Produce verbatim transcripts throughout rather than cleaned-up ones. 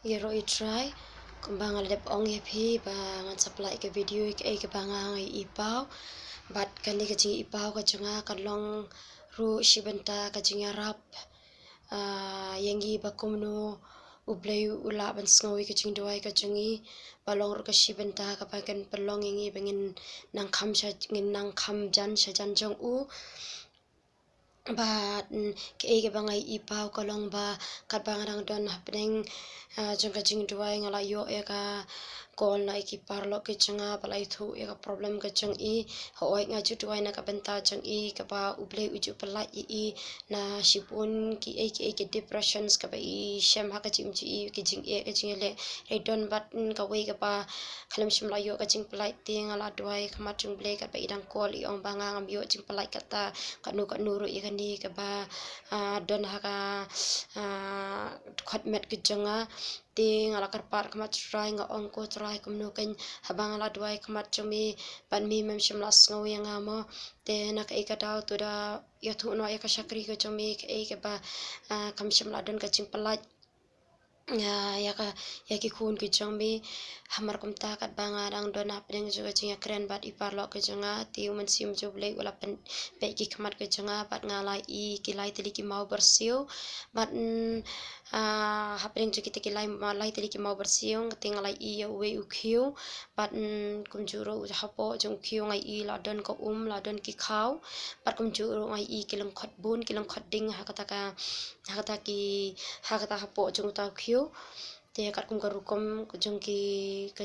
Ïaroh ïa U Trai, kumba nga la dep ong ïa phi ba ngan sa pynlait ka video ïa kaei kaba nga nga ïohi paw. Bad kane ka jingïohi paw ka jong nga kan long ruh shi bynta ka jingïarap, ah, ïa ngi ba kumno U Blei u lah ban sngew ïa ka jingduwai ka jong ngi, ba long ruh ka shi bynta kaba kan pynlong ïa ngi ba ngin nang kham sha, ngin nang kham jan sha jan jong u. Bad, mm, kaei kaba nga ïohi paw ka long ba katba nga dang don hapdeng, ah, jong ka jingduwai nga la ïoh ïa ka call na i ki paralok ki jong nga ba la ïathuh ïa ka problem ka jong i. Hooid nga ju duwai na ka bynta jong i kaba U Blei u ju pynlait ïa i na shibun kiei kiei ki depressions kaba i shem ha ka jingim jong i, ki jingeh, ka jingïaleh. Hynrei don bad, mm, kawei kaba khlem shym la ïoh ka jingpynlait, te nga la duwai khmat jong U Blei katba i dang call i ong ba nga ngam ïoh jingpynlait kata, katno katno ruh ïa kane kaba, ah, don ha ka, ah, dkhot met ka jong nga. Te nga la kyrpad khmat U Trai nga ong ko Trai kumno kein haba nga la duwai khmat jong me bad me mem shym la sngew ïa nga mo. Te na kaei ka daw to da ïathuh noh ïa ka shakri ka jong me kaei kaba, ah, kam shym la don ka jingpynlait ïa, ïa ka, ïa ki khun ki jong me. Hamar kumta katba nga dang don hapdeng jong ka jingïakren bad i paralok ki jong nga, te u Mynsiem jong U Blei u la pynbeit ki khmat ki jong nga bad nga la ïohi ki lai tylli ki maw byrsiw. Bad, mm, ah, hapdeng jong kita ki lai, ma-, lai tylli ki maw byrsiw, te nga la ïohi ïa uwei u khiew. Bad, mm, kumjuh ruh hapoh jong u khiew nga ïohi la don ka um, la don ki khaw. Bad kumjuh ruh nga ïohi ki lyngkhot bun, ki lyngkhot ding ha kata ka, ha kata ki, ha kata hapoh jong uta u khiew. Te katkum ka rukom jong ki, ka,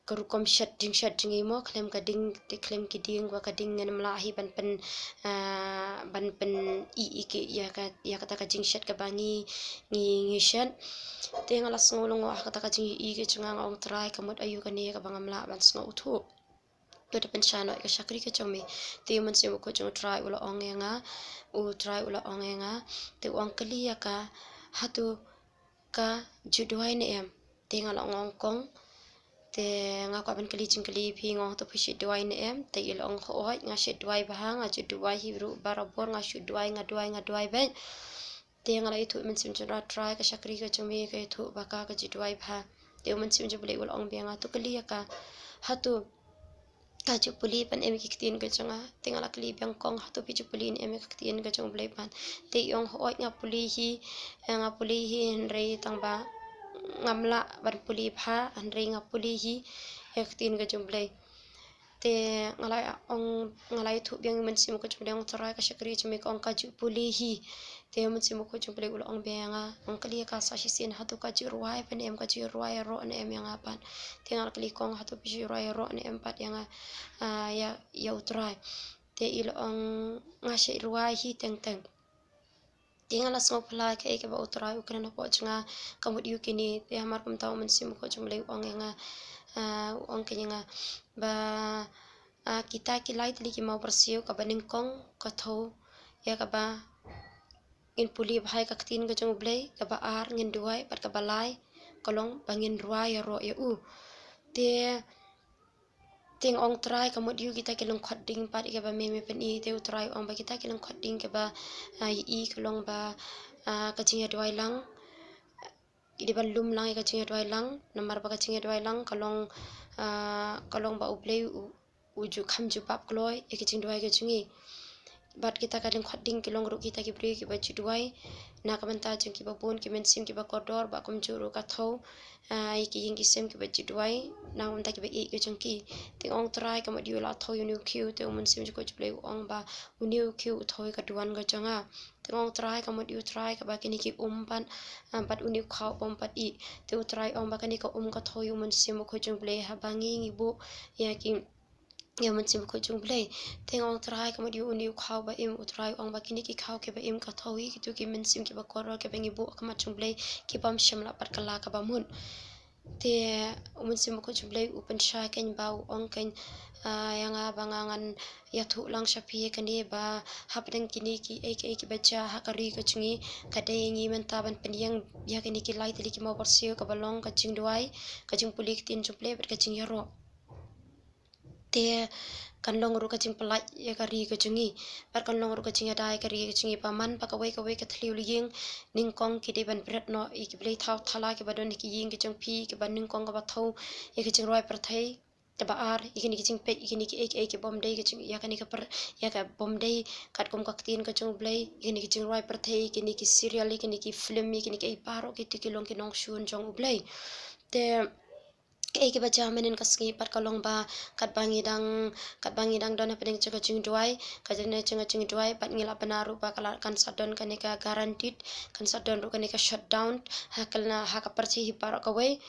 ka rukom shet, jingshet jong ngi mo, khlem ka ding, te khlem ki ding wa ka ding ngam lah hi ban pyn, ah, ban pyn-i, i ki, ïa ka, ïa kata ka jingshet kaba ngi, ngi, ngi shet. Te nga la sngew lyngngoh ha kata ka jingïohi ka jong nga, nga ong Trai ka mut aïu kane kaba ngam lah ban sngewthuh. To da pynshai noh ïa ka shakri ka jong me. Te u Mynsiem Bakhuid jong U Trai u la ong ïa nga, U Trai u la ong ïa nga, te u ong kylli ïa ka, hato ka ju duwai ne em? Te nga la ong ong kong. Te nga kwah ban kylli jingkylli ïa phi, nga ong hato phi shu duwai ne em? Te i la ong hooid nga shu duwai bha, nga ju duwai hi ruh barabor, nga shu duwai, nga duwai, nga duwai beit. Te nga la ïathuh ïa u Mynsiem jong U Trai, ka shakri ka jong me ka ïathuh ba ka, ka ju duwai bha. Te u Mynsiem jong U Blei u la ong biang ïa nga, to kylli ïa ka, hato ka ju pule pat ne em ïa ki ktien ka jong nga? Te nga la kylli biang kong, hato phi ju pule ne em ïa ka ktien ka jong U Blei pat? Te i ong hooid nga pule hi, eh, nga pule hi hynrei tang ba ngam lah ban pule bha, hynrei nga pule hi ïa ka ktien ka jong U Blei. Te nga la ong, nga la ïathuh biang ïa u Mynsiem Bakhuid jong U Blei, ong Trai ka shakri jong me ka ong ka ju pule hi. Te u Mynsiem Bakhuid jong U Blei u la ong biang ïa nga, ong kylli ïa ka sa shisien, hato ka ju rwai pat ne em, ka ju rwai ïaroh ne em ïa nga pat? Te nga la kylli kong, hato phi ju rwai ïaroh ne em pat ïa nga, ah, ïa, ïa U Trai? Te i la ong nga shu rwai hi teng teng. Te nga la sngewphylla kaei kaba U Trai u kren hapoh jong nga ka mut aïu kine. Te hamar kumta u Mynsiem Bakhuid jong U Blei u ong ïa nga, ah, u ong kein ïa nga ba, ah, kita ki lai tylli ki maw byrsiw, kaba nyngkong ka thew ïa kaba ngin pule bha ïa ka ktien ka jong U Blei, kaba ar ngin duwai, bad kaba lai ka long ba ngin rwai ïaroh ïa u. Te Te nga ong Trai ka mut aïu kita ki lyngkhot ding pat ïa kaba me me pyni? Te U Trai u ong ba kita ki lyngkhot ding kaba, ah, ïa i ka long ba, ah, ka jingïaduwai lang. I dei ban lum lang ïa ka jingïaduwai lang, namar ba ka jingïaduwai lang ka long, ah, ka long ba U Blei u, u ju kham jubab kloi ïa ka jingduwai ka jong ngi. Bad kita ki lyngkhot ding ki long ruh kita ki briew kiba ju duwai na ka bynta jong kiba bun, ki mynsiem kiba kordor, bad kumjuh ruh ka thew, ah, ïa ki ïing ki sem kiba ju duwai na ka bynta kiba ïeit ka jong ki. Te nga ong Trai ka mut aïu la thew ïa une u khiew? Te u Mynsiem Bakhuid jong U Blei u ong ba une u khiew u thew ïa ka duwan ka jong nga. Te nga ong Trai ka mut aïu Trai kaba kine ki um pat, ah, bad une u khaw bym pat ih? Te U Trai u ong ba kane ka um ka thew ïa u Mynsiem Bakhuid jong U Blei, haba ngi ngi buh ïa ki ïa u Mynsiem Bakhuid jong U Blei. Te nga ong Trai ka mut aïu une u khaw ba im? U Trai u ong ba kine ki khaw kiba im ka thew ïa kito ki mynsiem kiba kordor kiba ngi buh ha khmat jong U Blei, ki bym shym la pat kylla kaba mut. Te u Mynsiem Bakhuid jong U Blei u pynshai kein ba u ong kein, ah, ïa nga ba nga ngan ïathuh lang sha phi ïa kane ba hapdeng kine kiei kiei kiba jia ha ka ri ka jong ngi, ka dei ïa ngi mynta ban pynïeng ïa kine ki lai tylli ki maw byrsiw, kaba long ka jingduwai, ka jingpule ktien jong U Blei bad ka jingïaroh. Te kan long ruh ka jingpyllait ïa ka ri ka jong ngi, bad kan long ruh ka jingïada ïa ka ri ka jong ngi, ba man ba kawei kawei ka thliew lyieng nyngkong ki dei ban bret noh ïa ki blei thaw thala kiba don ha ki ïing ki jong phi, kiba nyngkong kaba thew ïa ka jingrwai pyrthei. Kaba ar, ïa kine ki jingpeit ïa kine kiei kiei kibym dei ka jing, ïa kane ka per, ïa kibym dei katkum ka ktien ka jong U Blei, ïa kine ki jingrwai pyrthei, ïa kine ki serial, ïa kine ki film, ïa kine kiei baroh kito ki long ki nongshun jong U Blei. Te kaei kaba jia mynhynnin ka sngi pat ka long ba katba ngi dang, katba ngi dang don hapdeng jong ka jingduwai, ka jong ka jingduwai, bad ngi la bna ruh ba ka la, kan sa don kane ka guaranteed, kan sa don ruh kane ka shutdown ha ka, ha ka pyrthei hi baroh kawei.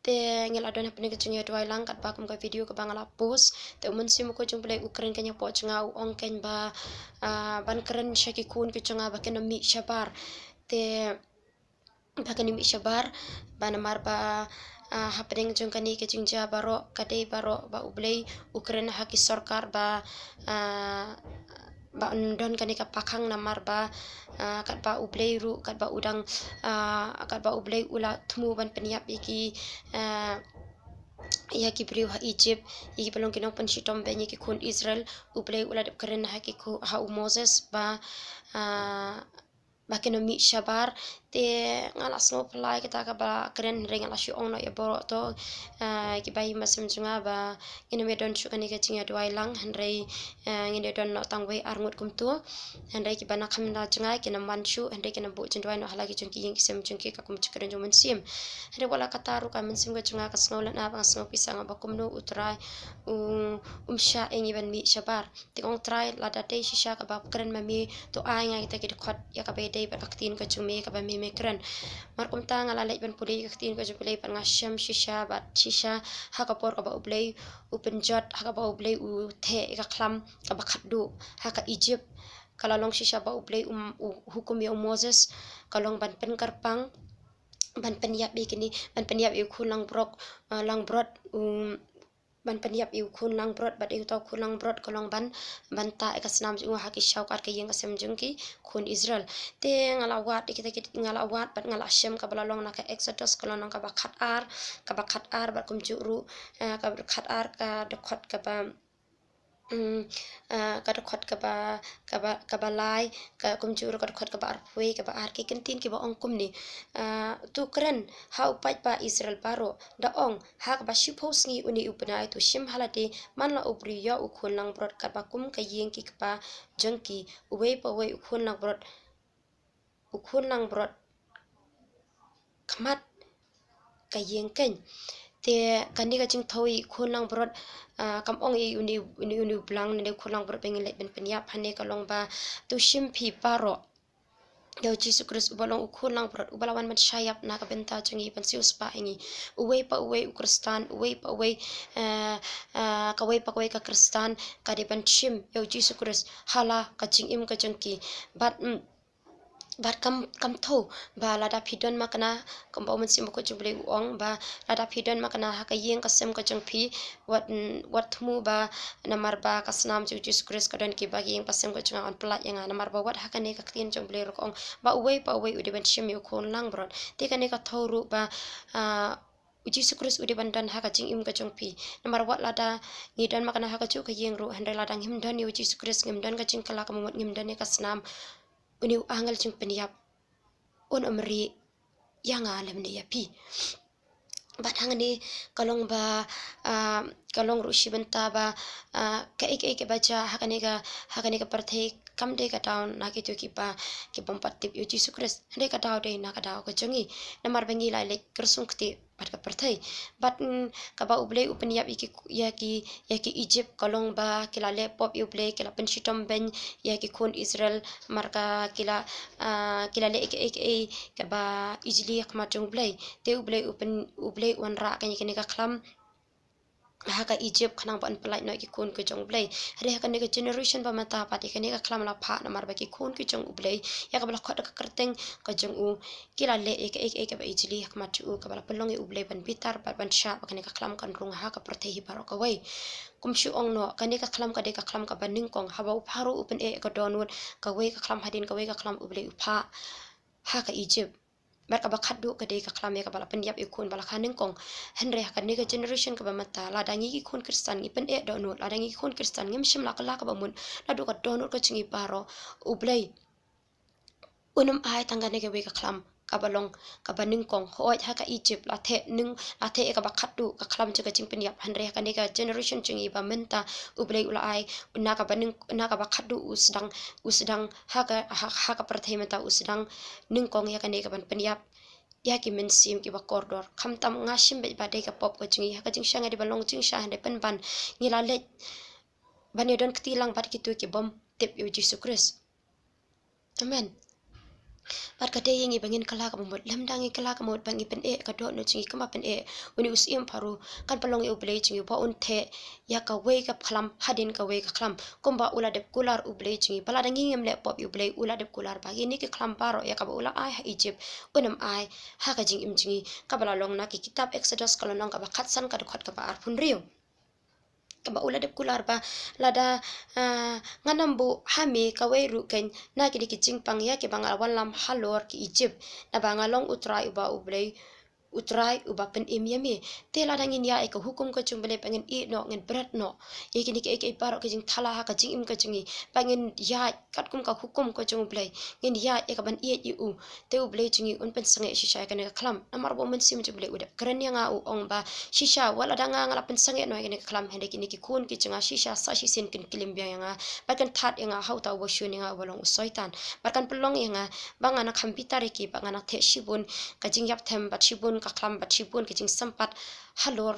Te ngi la don hapdeng ka jingïaduwai lang katba kum ka video kaba nga la post. Te U Mynsiem Bakhuid jong U Blei u kren kane hapoh jong nga, u ong kein ba, ah, ban kren sha ki khun ki jong nga ba kin ym mih shabar. Te ba kin ym mih shabar, ba namar ba, ah, hapdeng jong kane ka jingjia baroh, ka dei baroh ba U Blei u kren ha ki sorkar ba, ah, ba un don kane ka pakhang namar ba, ah, katba U Blei ruh, katba u dang, ah, katba U Blei u la thmu ban pynïap ïa ki, ah, ïa ki briew ha Egypt, ïa kiba long ki nongpynshitom beiñ ïa ki khun Israel, U Blei u la dep kren ha ki khu, ha u Moses ba, ah, ba kin ym mih shabar. Te nga la sngewphylla ïa kata kaba kren, hynrei nga la shu ong noh ïa baroh to, ah, kiba ïeit ba sem jong nga ba ngin ym ïadon shuh kane ka jingïaduwai lang, hynrei, ah, ngin ïadon noh tang wei ar ngut kumto. Hynrei kiba na kham na jong nga kin ym wan shuh, hynrei kin ym buh jingduwai noh ha la ki jong ki ïing ki sem jong ki, ka kum ka jingkren jong U Mynsiem. Hynrei wat la katta ruh ka mynsiem ka jong nga ka sngew lehnoh bad ka sngew pisa, nga ba kumno U Trai u, um shah ïa ngi ban mih shabar. Te nga ong Trai, lada dei shisha kaba kren ma me, to ai nga kita ki dkhot ïa kaba ïadei bad ka ktien ka jong me kaba me me kren. Namar kumta nga la leit ban pule ïa ka ktien ka jong U Blei bad nga shem shisha bad shisha ha ka por kaba U Blei u pynjot, ha kaba U Blei u theh ïa ka khlam kaba khatduh ha ka Egypt. Ka la long shisha ba U Blei u, u hukum ïa u Moses, ka long ban pynkyrpang, ban pynïap ïa kine, ban pynïap ïa u khun langbrot, eh, langbrot, um, ban pynïap ïa u khun langbrot, bad ïa uta u khun langbrot ka long ban, ban tah ïa ka snam jong u ha ki shawkar ka ïing ka sem jong ki khun Israel. Te nga la wad ïa kita ki, nga la wad bad nga la shem kaba la long na ka Exodus, ka long na kaba khatar, kaba khatar bad kumjuh ruh, eh, kaba khatar ka dkhot kaba, mm, ah, ka dkhot kaba, kaba, kaba lai, ka kumjuh ruh ka dkhot kaba arphew, kaba ar, ki kyntien kiba ong kumne. Ah, to kren ha u paidbah Israel baroh, da ong, ha kaba shiphew sngi une u bnai, to shim ha lade, man la u briew ïoh u khun langbrot katba kum ka ïing ki kpa jong ki, uwei pa uwei u khun langbrot, u khun langbrot khmat ka ïing keiñ. Te kane ka jingthew ïa u khun langbrot, ah, kam ong ïa une, une, une u blang, une u khun langbrot ba ngin leit ban pynïap, hane ka long ba to shim phi baroh ïa u Jisu Khrist uba long u khun langbrot, uba la wan ban shah ïap na ka bynta jong ngi, ban siewspah ïa ngi. Uwei pa uwei u Khristan, uwei pa uwei, eh, eh, kawei pa kawei ka Khristan ka dei ban shim ïa u Jisu Khrist ha la ka jingim ka jong ki. Bad, mm, bad kam, kam thew ba lada phi don makna, kumba U Mynsiem Bakhuid jong U Blei u ong, ba lada phi don makna ha ka ïing ka sem ka jong phi, wat, wat thmu ba namar ba ka snam jong u Jisu Khrist ka don, kiba ki ïing ba sem ka jong nga yn pyllait ïa nga, namar ba wat ha kane ka ktien jong U Blei ruh ka ong ba uwei pa uwei u dei ban shim ïa u khun langbrot. Te kane ka thew ruh ba, ah, u Jisu Khrist u dei ban don ha ka jingim ka jong phi. Namar wat lada ngi don makna ha kajuh ka ïing ruh, hynrei lada ngim don ïa u Jisu Khrist, ngim don ka jingkylla ka mut, ngim don ïa ka snam, une u angel jingpynïap un ym rieh ïa nga lymne ïa phi. Bad hangne ka long ba, ah, ka long ruh shi bynta ba, ah, kaei kaei kaba jia ha kane ka, ha kane ka pyrthei kam dei ka daw na kito kiba, kibym pat tip ïa u Jisu Khrist. Hynrei ka daw dei na ka daw ka jong ngi. Namar ba ngi la leit kyrsung kti bad ka pyrthei. Bad, mm, kaba U Blei u pynïap ïa ki, ïa ki, ïa ki Egypt ka long ba ki la leh pop ïa U Blei, ki la pynshitom beiñ ïa ki khun Israel, namar ka ki la, ah, ki la leh ïa kaei kaei kaba ijli ha khmat jong U Blei. Te U Blei u pyn, U Blei u wanrah kane, kane ka khlam ha ka Egypt khnang ba un pyllait noh ïa ki khun ki jong U Blei. Hynrei ha kane ka generation ba mynta pat ïa kane ka khlam la phah namar ba ki khun ki jong U Blei, ïa kaba la khot da ka kyrteng ka jong u, ki la leh ïa kaei kaei kaba ijli ha khmat jong u, kaba la pynlong ïa U Blei ban bitar bad ban shah ba kane ka khlam kan rung ha ka pyrthei hi baroh kawei. Kum shu ong noh, kane ka khlam ka dei ka khlam kaba nyngkong, haba u Pharaoh u pyneh ïa ka dohnud, kawei ka khlam hadien kawei ka khlam U Blei u phah ha ka Egypt. Bad kaba khatduh ka dei ka khlam ïa kaba la pynïap ïa u khun ba la kha nyngkong. Hynrei ha kane ka generation kaba mynta, lada ngi ki khun Khristan ngi pyneh dohnud, lada ngi ki khun Khristan ngim shym la kylla kaba mut naduh ka dohnud ka jong ngi baroh, U Blei un ym ai tang kane kawei ka khlam kaba long kaba nyngkong. Hooid, ha ka Egypt la theh nyng, la theh ïa kaba khatduh ka khlam jong ka jingpynïap, hynrei ha kane ka generation jong ngi ba mynta, U Blei u la ai na kaba nyng, na kaba khatduh u sdang, u sdang ha ka, ha, ha ka pyrthei mynta u sdang nyngkong ïa kane kaban pynïap ïa ki mynsiem kiba kordor. Khamtam nga shim beit ba dei ka pop ka jong ngi, ha ka jingshisha nga dei ban long jingshisha, hynrei pynban ngi la leit ban ïadon kti lang bad kito kibym tip ïa U Jisu Khrist. Amen. Bad ka dei ïa ngi ba ngin kylla kaba mut, lymda ngi kylla kaba mut ba ngi pyneh ka dohnud jong ngi kumba pyneh une u syiem Pharaoh, kan pynlong ïa U Blei jong ngi ba un theh ïa kawei ka khlam hadien kawei ka khlam, kumba u la dep kular U Blei jong ngi, ba lada ngi ngim leh pop ïa U Blei, u la dep kular ba kine ki khlam baroh ïa kaba u la ai ha Egypt un ym ai ha ka jingim jong ngi. Kaba la long na ki kitab Exodus ka lynnong kaba khatsan ka dkhot kaba arphew hynriew, kaba u la dep kular ba lada, ah, ngan ym buh ha me kawei ruh kein na kine ki jingpang ïa kiba nga la wanlam halor ki Egypt, naba nga long U Trai uba U Blei, U Trai uba pynim ïa me. Te lada ngin ïaid ïa ka hukum ka jong U Blei, ba ngin ïeh noh, ngin bret noh ïa kine kiei kiei baroh ki jingthala ha ka jingim ka jong ngi, ba ngin ïaid katkum ka hukum ka jong U Blei, ngin ïaid ïa kaban ïeit ïa u, te U Blei jong ngi un pynsangeh shisha ïa kane ka khlam. Namar ba U Mynsiem jong U Blei u dep kren ïa nga, u ong ba shisha wat lada nga nga la pynsangeh noh ïa kane ka khlam, hynrei kine ki khun ki jong nga shisha sa shisien kin klim biang ïa nga bad kin thad ïa nga ha uta uba shun ïa nga uba long u Soitan, bad kan pynlong ïa nga ba ngan nang kham bitar ïa ki, bad ngan nang theh shibun ka jingïapthem bad shibun ka khlam bad shibun ka jingsympat halor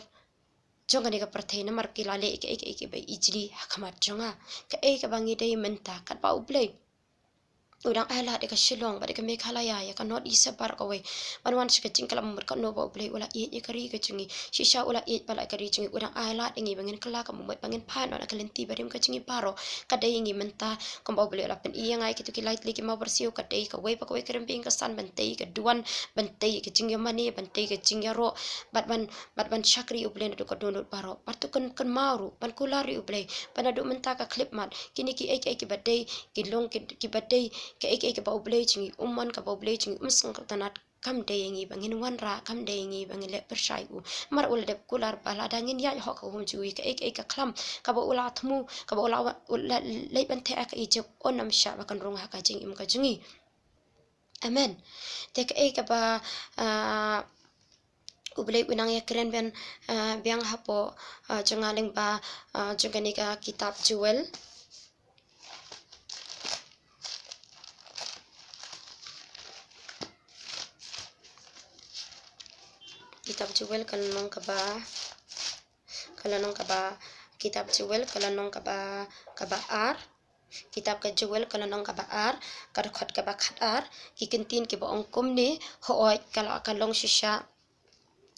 jong kane ka pyrthei, namar ki la leh ïa kaei kaei kaba ijli ha khmat jong nga. Kaei kaba ngi dei mynta, katba U Blei u dang ai lad ïa ka Shillong bad ïa ka Meghalaya, ïa ka North East baroh kawei, ban wan sha ka jingkylla mut katno ba U Blei u la ïeit ïa ka ri ka jong ngi. Shisha u la ïeit palat ïa ka ri jong ngi, u dang ai lad ïa ngi ba ngin kylla kaba mut, ba ngin phai noh na ka lynti ba rim ka jong ngi baroh. Ka dei ïa ngi mynta, kumba U Blei u la pyni ïa nga ïa kito ki lai tylli ki mawbyrsiew, ka dei kawei pa kawei ka rympei ka san ban tei ïa ka duwan, ban tei ïa ka jingïamane, ban tei ïa ka jingïaroh, bad ban, bad ban shakri U Blei naduh ka dohnud baroh. Bad to kyn, kynmaw ruh ban kular ïa U Blei ba naduh mynta ka khyllipmat, kine kiei kiei kiba dei, ki long ki, kiba dei, kaei kaei kaba U Blei jong ngi um mon, kaba U Blei jong ngi um sngewtynnat, kam dei ïa ngi ba ngin wanrah, kam dei ïa ngi ba ngin leh pyrshah ïa u. Namar u la dep kular ba lada ngin ïaid hok ha ka hukum jong u, kaei kaei ka khlam kaba u la thmu, kaba u la wa-, u la leit ban theh ha ka Egypt, un ym shah ba kan rung ha ka jingim ka jong ngi. Amen. Te kaei kaba, ah, U Blei u nang ïakren biang, ah, biang hapoh, ah, jong nga lyngba, ah, jong kane ka kitab Joel. Kitab Joel ka lynnong kaba, ka lynnong kaba, kitab Joel ka lynnong kaba, kaba ar. Kitab ka Joel ka lynnong kaba ar, ka dkhot kaba khatar, ki ktien kiba ong kumne, hooid ka la, ka long shisha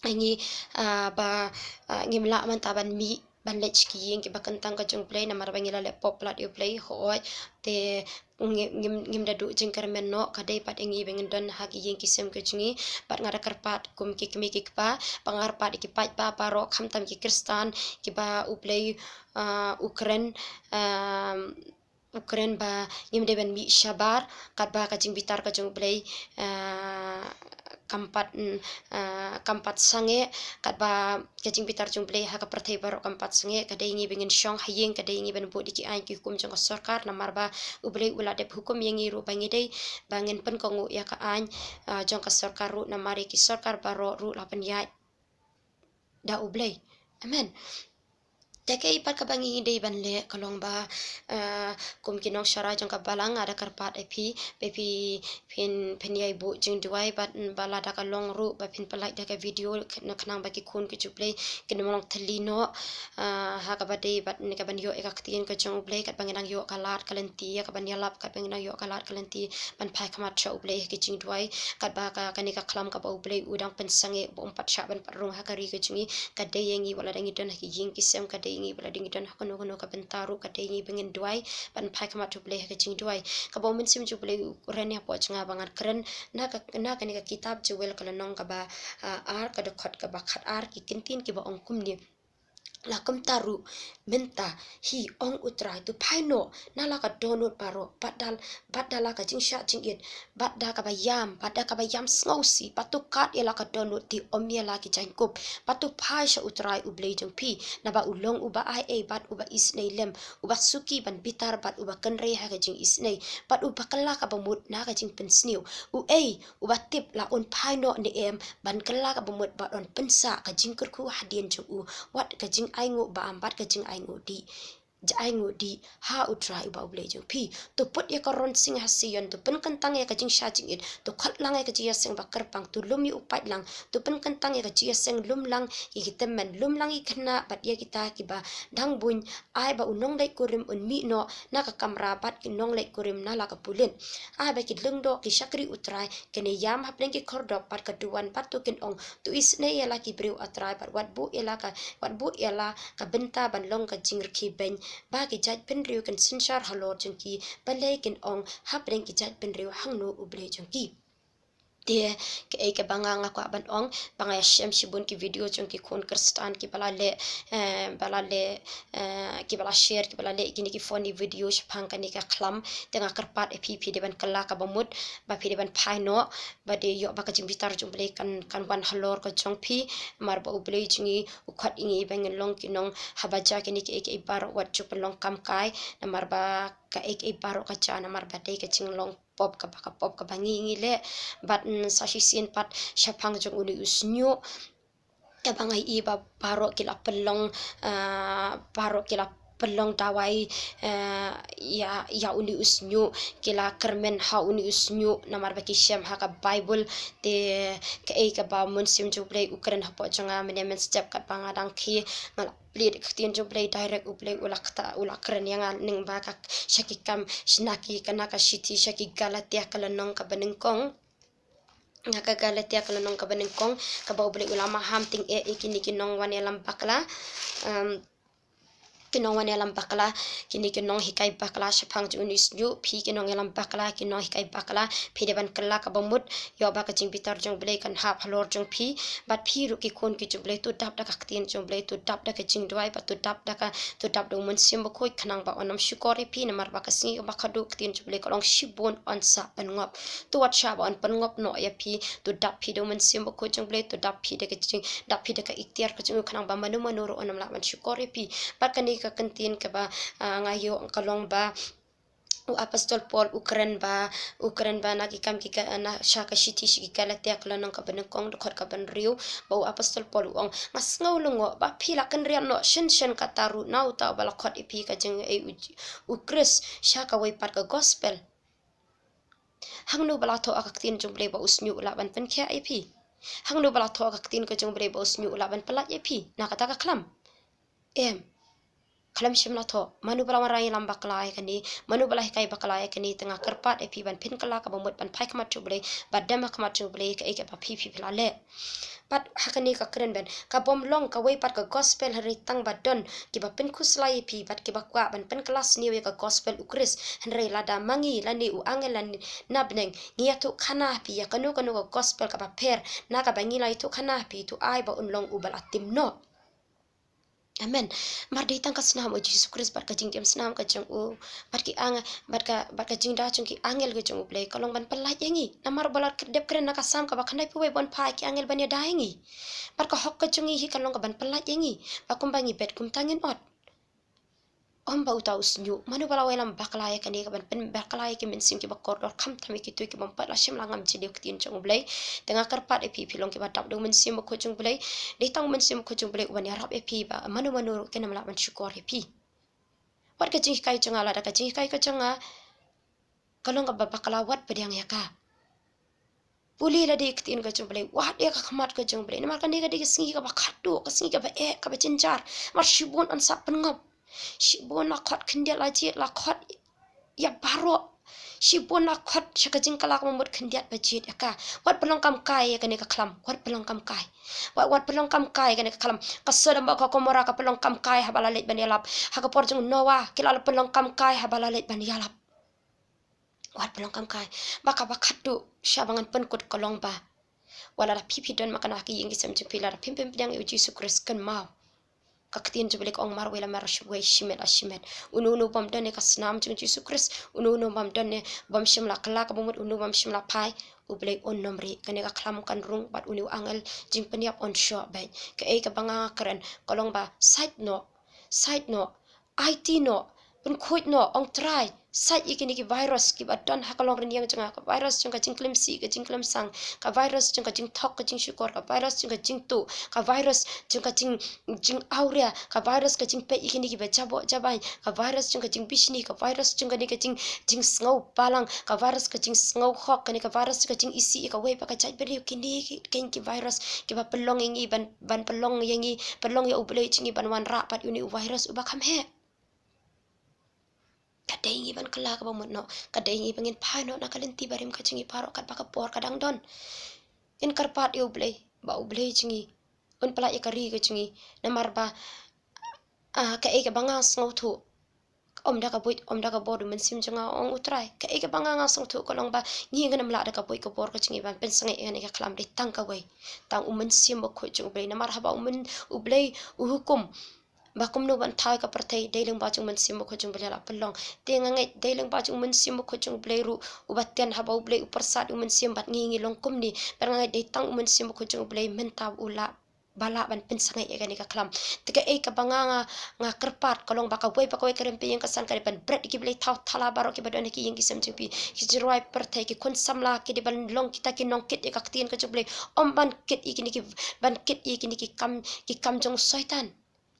ïa ngi, ah, ba, ah, ngim lah mynta ban mih ban leit sha ki ïing kiba kyntang ka jong U Blei, namar ba ngi la leh pop palat ïa U Blei, hooid, te ngi, ngim, ngim da duh jingkyrmen noh, ka dei pat ïa ngi ba ngin don ha ki ïing ki sem ka jong ngi, bad nga da kyrpad kum ki kmie ki kpa, ba nga kyrpad ïa ki paidbah baroh khamtam ki Khristan, kiba U Blei, ah, u kren, ah, u kren ba ngim dei ban mih shabar, katba ka jingbitar ka jong U Blei, ah, kam pat, mm, ah, kam pat sangeh, katba ka jingbitar jong U Blei ha ka pyrthei baroh kam pat sangeh. Ka dei ïa ngi ba ngin shong ha ïing, ka dei ïa ngi ban bud ïa ki aiñ ki hukum jong ka sorkar, namar ba U Blei u la dep hukum ïa ngi ruh ba ngi dei ba ngin pynkohnguh ïa ka aiñ, ah, jong ka sorkar ruh, namar ïa ki sorkar baroh ruh la pynïaid da U Blei. Amen. Te kaei pat kaba ngi dei ban leh ka long ba, ah, kum ki nongsharai jong ka balang, nga da kyrpad ïa phi ba phi, phin, phin ïai buh jingduwai, bad ba lada ka long ruh ba phin pynlait da ka video, na khnang ba ki khun ki jong U Blei kin ym long thylli noh, ah, ha kaba dei bad ne kaban ïoh ïa ka ktien ka jong U Blei, katba ngin nang ïoh ka lad ka lynti ïa kaban ïalap, katba ngin nang ïoh ka lad ka lynti ban phai khmat sha U Blei ha ki jingduwai, katba ka, kane ka khlam kaba U Blei u dang pynsangeh ba um pat shah ban pat rung ha ka ri ka jong ngi. Ka dei ïa ngi wat lada ngi don ha ki ïing ki sem, ka dei ïa ngi wat lada ngi don ha kano kano ka bynta ruh, ka dei ïa ngi ba ngin duwai ban phai khmat sha U Blei ha ka jingduwai. Kaba U Mynsiem jong U Blei u kren ïa hapoh jong nga ba ngan kren na ka, na kane ka kitab Joel ka lynnong kaba, ah, ar, ka dkhot kaba khatar, ki ktien kiba ong kumne. La kumta ruh mynta hi, ong U Trai, to phai noh na la ka dohnud baroh, bad da, bad da la ka jingshah jingit, bad da kaba ïam, bad da kaba ïam sngewsih, bad to kad ïa la ka dohnud, te ym ïa la ki jaiñkup, bad to phai sha U Trai U Blei jong phi, naba u long uba ai ei bad uba isynei lem, uba suki ban bitar bad uba kynrei ha ka jingisynei, bad uba kylla kaba mut na ka jingpynsniew. Uei uba tip la un phai noh ne em ban kylla kaba mut bad un pynsah ka jingkyrkhu hadien jong u, wat ka jingainguh bam bad ka jingainguh dih, jingainguh dih ha U Trai uba U Blei jong phi. To put ïa ka ronsing ha Sion, to pynkyntang ïa ka jingshah jingit, to khot lang ïa ka jingïaseng ba kyrpang, to lum ïa u paitlang, to pynkyntang ïa ka jingïaseng, lum lang ïa ki tymmen, lum lang ïa ki khynnah bad ïa kita kiba dang buiñ, ai ba u nongleit kurim un mih noh na ka kamra bad ki nongleit kurim na la ka pulit. Ai ba ki lyngdoh ki shakri U Trai kin ïam hapdeng ki khyrdop bad ka duwan, bad to kin ong, to isynei ïa la ki briew, A Trai, bad wat buh ïa la ka, wat buh ïa la ka bynta ban long ka jingrkhie beiñ, ba ki jaitbynriew kin synshar halor jong ki, balei kin ong hapdeng ki jaitbynriew, hangno U Blei jong ki? Te kaei kaba nga, nga kwah ban ong, ba nga ïa shem shibun ki video jong ki khun Khristan kiba la leh, eh, ba la leh, eh, kiba la share, kiba la leh kine ki funny video shaphang kane ka khlam. Te nga kyrpad ïa phi, phi dei ban kylla kaba mut, ba phi dei ban phai noh, ba dei ïoh ba ka jingbitar jong U Blei kan, kan wan halor ka jong phi. Namar ba U Blei jong ngi u khot ïa ngi ba ngin long ki nonghaba jia kine kiei kiei baroh, wat ju pynlong kam kai, namar ba kaei kaei baroh ka jia namar ba dei ka jinglong pop kaba, ka pop kaba ngi, ngi leh. Bad, mm, sa shisien pat shaphang jong une u shñiuh, kaba nga ïohi ba baroh ki la pynlong, ah, baroh ki la pynlong dawai, ah, ïa, ïa une u shñiuh, ki la kyrmen ha une u shñiuh namar ba ki shem ha ka Baibl. Te kaei kaba u Mynsiem jong U Blei u kren hapoh jong nga mynne mynstep, katba nga dang khie, nga la plie da ka ktien jong U Blei direct, U Blei u la kta, u la kren ïa nga lyngba ka, sha ki kam, sha na ki, ka, na ka shithi sha ki Galatia ka lynnong kaba nyngkong. Na ka Galatia ka lynnong kaba nyngkong, kaba U Blei u la maham tyngeh ïa kine ki nongwan ïalam bakla. Em, ki nongwan ïalam bakla, kine ki nonghikai bakla shaphang jong une u shñiuh, phi ki nongïalam bakla, ki nonghikai bakla, phi dei ban kylla kaba mut, ïoh ba ka jingbitar jong U Blei kan hap halor jong phi. Bad phi ruh ki khun ki jong U Blei, to dap da ka ktien jong U Blei, to dap da ka jingduwai, bad to dap da ka, to dap da u Mynsiem Bakhuid, khnang ba un ym shukor ïa phi, namar ba ka sngi kaba khadduh ka ktien jong U Blei ka long shibun un sa pynngop. To wat shah ba un pynngop noh ïa phi, to dap phi da u Mynsiem Bakhuid jong U Blei, to dap phi da ka jing, dap phi da ka iktiar ka jong u, khnang ba mano mano ruh un ym lah ban shukor ïa phi. Bad kane ka ktien kaba, ah, nga ïoh ka long ba u apostol Paul u kren ba, u kren ba na ki kam ki Ga-, na sha ka shithi sha ki Galatia ka lynnong kaba nyngkong, dkhot kaba hynriew, ba u apostol Paul u ong, nga sngew lyngngoh ba phi la kynriah noh shen shen kata ruh na uta uba la khot ïa phi ka jingaiei u, u Khrist sha kawei pat ka gospel. Hangno ba la thoh ha ka ktien jong U Blei ba u shñiuh u lah ban pynkhiah ïa phi? Hangno ba la thoh ha ka ktien ka jong U Blei ba u shñiuh u lah ban pyllait ïa phi na kata ka khlam? Em. Khlem shym la thoh. Mano ba la wanrah ïalam bakla ïa kane, mano ba la hikai bakla ïa kane, te nga kyrpad ïa phi ban pynkylla kaba mut ban phai khmat jong U Blei, bad dem ha khmat jong U Blei kaei kaba phi, phi, phi la leh. Bad ha kane ka kren ban, ka bym long kawei pat ka gospel, hynrei tang ba don kiba pynkhuslai ïa phi bad kiba kwah ban pynkylla sniew ïa ka gospel u Khrist. Hynrei lada ma ngi lane u angel lane na bneng ngi ïathuhkhana ha phi ïa kano kano ka gospel kaba pher na kaba ngi la ïathuhkhana ha phi, to ai ba un long uba la tim noh. Amen. Namar dei tang ka snam u Jisu Khrist bad ka jingtim snam ka jong u, bad ki ang-, bad ka, bad ka jingda jong ki angel ka jong U Blei ka long ban pyllait ïa ngi. Namar ba la dep kren na ka Salm kaba khyndaiphew wei, ba un phah ïa ki angel ban ïada ïa ngi. Bad ka hok ka jong ngi hi ka long ka ban pyllait ïa ngi, ba kumba ngi bet kumta ngin ot. Ym ba uta u shñiuh, mano ba la wan ïalam bakla ïa kane, ka ban pynbakla ïa ki mynsiem kiba kordor, khamtam ïa kito ki bym pat la shim la ngam jylliew ktien jong U Blei. Te nga kyrpad ïa phi, phi long kiba dap da u Mynsiem Bakhuid jong U Blei. Dei tang u Mynsiem Bakhuid jong U Blei u ban ïarap ïa phi ba mano mano ruh kin ym lah ban shukor ïa phi. Wat ka jinghikai jong nga, lada ka jinghikai ka jong nga ka long kaba bakla, wat pdiang ïa ka. Pule lade ïa ka ktien ka jong U Blei, wad ïa ka khmat ka jong U Blei. Namar kane ka dei ka sngi kaba khadduh, ka sngi kaba eh, kaba jynjar. Namar shibun yn sa pynngop. Shibun la khot khyndiat la jied, la khot ïa baroh. Shibun la khot sha ka jingkylla kaba mut khyndiat ba jied ïa ka. Wat pynlong kam kai ïa kane ka khlam. Wat pynlong kam kai. Wat, wat pynlong kam kai ïa kane ka khlam. Ka Sodom bad ka Gomora ka pynlong kam kai haba la leit ban ïalap. Ha ka por jong u Noah ki la, la pynlong kam kai haba la leit ban ïalap. Wat pynlong kam kai. Ba kaba khadduh sha ba ngan pynkut ka long ba, wat lada phi phi don ma kane ha ka ïing ki sem jong phi, lada phim pdiang ïa u Jisu Khrist, kynmaw, Ka ktien jong U Blei ka ong marwei la marwei, shimet la shimet. Uno uno bym don ïa ka snam jong U Jisu Khrist, uno uno bym don ïa, bym shym la kylla kaba mut, uno bym shym la phai, U Blei un ym rieh. Kane ka khlam kan rung bad une u angel jingpynïap un shoh beit. Kaei kaba nga kren ka long ba sait noh, sait noh, aiti noh, pynkhuid noh, ong Trai, sait ïa kine ki virus kiba don ha ka longrynieng jong nga, ka virus jong ka jingklim sih, ka jingklim sang, ka virus jong ka jingthok, ka jingshukor, ka virus jong ka jingtuh, ka virus jong ka jing, jingawria, ka virus ka jingpeit ïa kine kiba jaboh jabain, ka virus jong ka jingbishni, ka virus jong kane ka jing, jingsngew balang, ka virus ka jingsngew hok, kane ka virus jong ka jingisih ïa kawei pat ka jaitbynriew. Kine ki, kine ki virus kiba pynlong ïa ngi ban, ban pynlong ïa ngi, pynlong ïa U Blei jong ngi ban wanrah pat ïa une u virus uba kham heh. Ka dei ngi ban kylla kaba mut noh, ka dei ngi ba ngin phai noh na ka lynti barim ka jong ngi baroh katba ka por ka dang don. Ngin kyrpad ïa U Blei ba U Blei jong ngi un pynlait ïa ka ri ka jong ngi, namar ba, ah, kaei kaba nga sngewthuh, ym da ka buit ym da ka bor U Mynsiem jong nga, ong U Trai. Kaei kaba nga, nga sngewthuh ka long ba ngi ngin ym lah da ka buit ka bor ka jong ngi ban pynsangeh ïa kane ka khlam, dei tang kawei, tang U Mynsiem Bakhuid jong U Blei. Namar haba U Myn, U Blei u hukum ba kumno ban thaw ïa ka pyrthei, dei lyngba jong U Mynsiem Bakhuid jong U Blei la pynlong. Te nga ngeit dei lyngba jong U Mynsiem Bakhuid jong U Blei ruh, uba teng haba U Blei u pyrsad U Mynsiem bad ngi ngi long kumne. Bad nga ngeit dei tang U Mynsiem Bakhuid jong U Blei mynta u lah, ba lah ban pynsangeh ïa kane ka khlam. Te kaei kaba nga, nga, nga kyrpad ka long ba kawei pa kawei ka rympei ïing ka san ka dei ban bret ïa ki blei thaw thala baroh kiba don ha ki ïing ki sem jong phi, ki jingrwai pyrthei, ki khun samla, ki dei ban long kita ki nongkit ïa ka ktien ka jong U Blei. Ym ban kit ïa kine ki, ban kit ïa kine ki kam, ki kam jong u Soitan.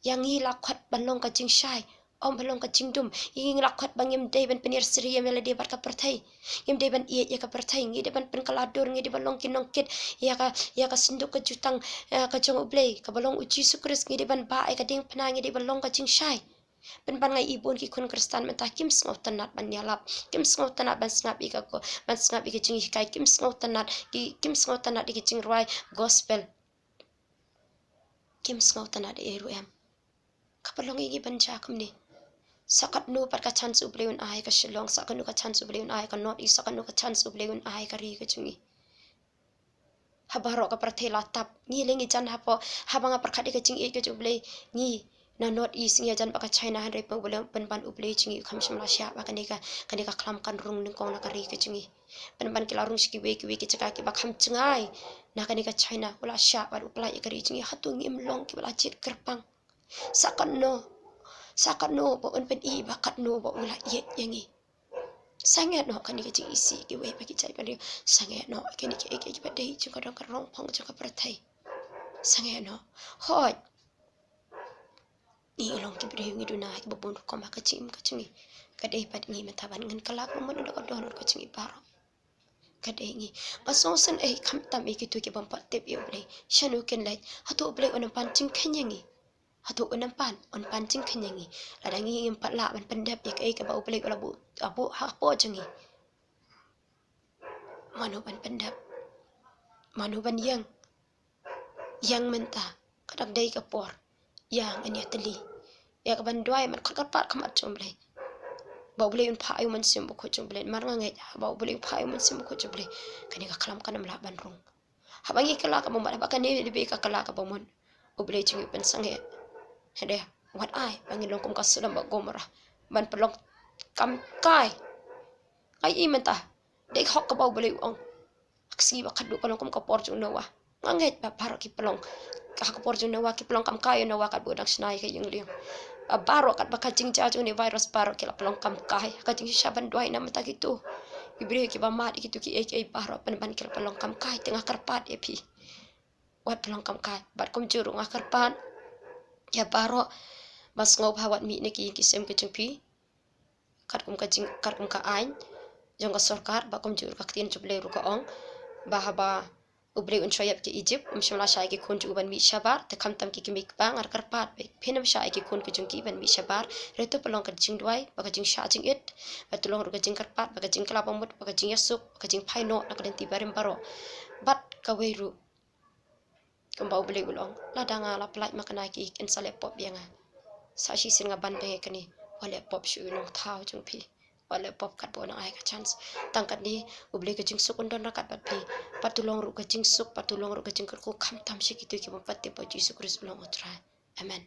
Ïa ngi la khot ban long ka jingshai, ym ban long ka jingdum. Ïa ngi la khot ba ngim dei ban pynïasyriem ïa lade bad ka pyrthei. Ngim dei ban ïeit ïa ka pyrthei, ngi dei ban pynkylla dur, ngi dei ban long ki nongkit ïa ka, ïa ka synduk ka jutang, eh, ka jong U Blei, kaba long U Jisu Khrist, ngi dei ban bah ïa ka diengphna, ngi dei ban long ka jingshai. Pynban nga i bun ki khun Khristan mynta kim sngewtynnat ban ïalap, kim sngewtynnat ban sngap ïa ka ko, ban sngap ïa ka jinghikai, kim sngewtynnat, ki, kim sngewtynnat ïa ka jingrwai gospel. Kim sngewtynnat ei ruh em. Ka pynlong ïa ngi ban jia kumne. Sa katno pat ka chance U Blei un ai ka Shillong, sa katno ka chance U Blei un ai ka North East, sa katno ka chance U Blei un ai ka ri ka jong ngi. Ha baroh ka pyrthei la tap, ngi lei ngi jan hapoh, haba nga pyrkhat ïa ka jingïeit ka jong U Blei, ngi na North East ngi jan bad ka China, hynrei pynban U Blei, pynban U Blei jong ngi u kham shym la shah ba kane ka, kane ka khlam kan rung nyngkong na ka ri ka jong ngi. Pynban ki la rung sha kiwei kiwei ki jaka kiba kham jngai na kane ka China, u la shah bad u pynlait ïa ka ri jong ngi. Hato ngim long kiba la jied kyrpang? Sa katno, sa katno ba un pyni ba katno ba u la ïeit ïa ngi. Sangeh noh kane ka jingisih kiwei pat ki jaitbynriew. Sangeh noh kine kiei kiei kiba dei jong ka dong ka rong phong jong ka pyrthei. Sangeh noh. Hooid, ngi long ki briew, ngi duna ha kiba bun rukom ha ka jingim ka jong ngi. Ka dei pat ngi mynta ban ngin kylla kaba mut, ynda ka don ruh ka jong ngi baroh. Ka dei ngi. Nga sngewsynei khamtam ïa kito ki bym pat tip ïa U Blei. Shano kin leit? Hato U Blei un ym pan jingkheiñ ïa ngi? Hato un ym pan, un pan jingkheiñ ïa ngi lada ngi ngim pat lah ban pyndep ïa kaei kaba U Blei u la buh, la buh hapoh jong ngi? Mano ban pyndep? Mano ban ïeng? Ïeng mynta, ka dang dei ka por. Ïa ngan ïatylli ïa kaban duwai, ban kyrpad khmat jong U Blei, ba U Blei un phah ïa U Mynsiem Bakhuid jong U Blei. Namar nga ngeit ba U Blei u phah ïa U Mynsiem Bakhuid jong U Blei, kane ka khlam kan ym lah ban rung. Haba ngi kylla kaba mut, haba kane dei ka kylla kaba mut, U Blei jong ngi u pynsangeh. Hynrei wat ai ba ngin long kum ka Sodom bad Gomorrah, ban pynlong kam kai. Ai, i mynta, dei hok kaba U Blei u ong. Ka sngi ba khatduh ka long kum ka por jong u Noah. Nga ngeit ba baroh ki pynlong, ha ka por jong u Noah ki pynlong kam kai ïa u Noah katba u dang shna ïa ka ïing lieng. Ba baroh katba ka jingjia jong une u virus, baroh ki la pynlong kam kai. Ka jingshisha ban duwai na mynta kito ki briew kiba mad ïa kito kiei kiei baroh, pynban ki la pynlong kam kai. Te nga kyrpad ïa phi, wat pynlong kam kai. Bad kumjuh ruh nga kyrpad ïa baroh ba sngewbha wat mih na ki ïing ki sem ki jong phi. Katkum ka jing, katkum ka aiñ jong ka sorkar, ba kumjuh ruh ka ktien jong U Blei ruh ka ong ba haba U Blei un shu ïap ïa ka Egypt, um shym la shah ïa ki khun jong u ban mih shabar. Te khamtam ki kmie ki kpa, nga kyrpad ba phin ym shah ïa ki khun ki jong ki ban mih shabar. Hynrei to pynlong ka jingduwai bad ka jingshah jingit, bad to long ruh ka jingkyrpad bad ka jingkylla ba mut bad ka jingïasuk bad ka jingphai noh na ka lynti barim baroh. Bad kawei ruh, kumba U Blei u la ong, lada nga la pynlait ma kane ki, kin sa leh pop ïa nga. Sa shisien nga ban beng ïa kane. Wat leh pop shuh, u Nongthaw jong phi. Wat leh pop katba u nang ai ka chance. Tang katne U Blei ka jingsuk un don ryngkat bad phi. Bad to long ruh ka jingsuk, bad to long ruh ka jingkyrkhu khamtam sha kito ki bym pat tip ba U Jisu Khrist u long U Trai. Amen.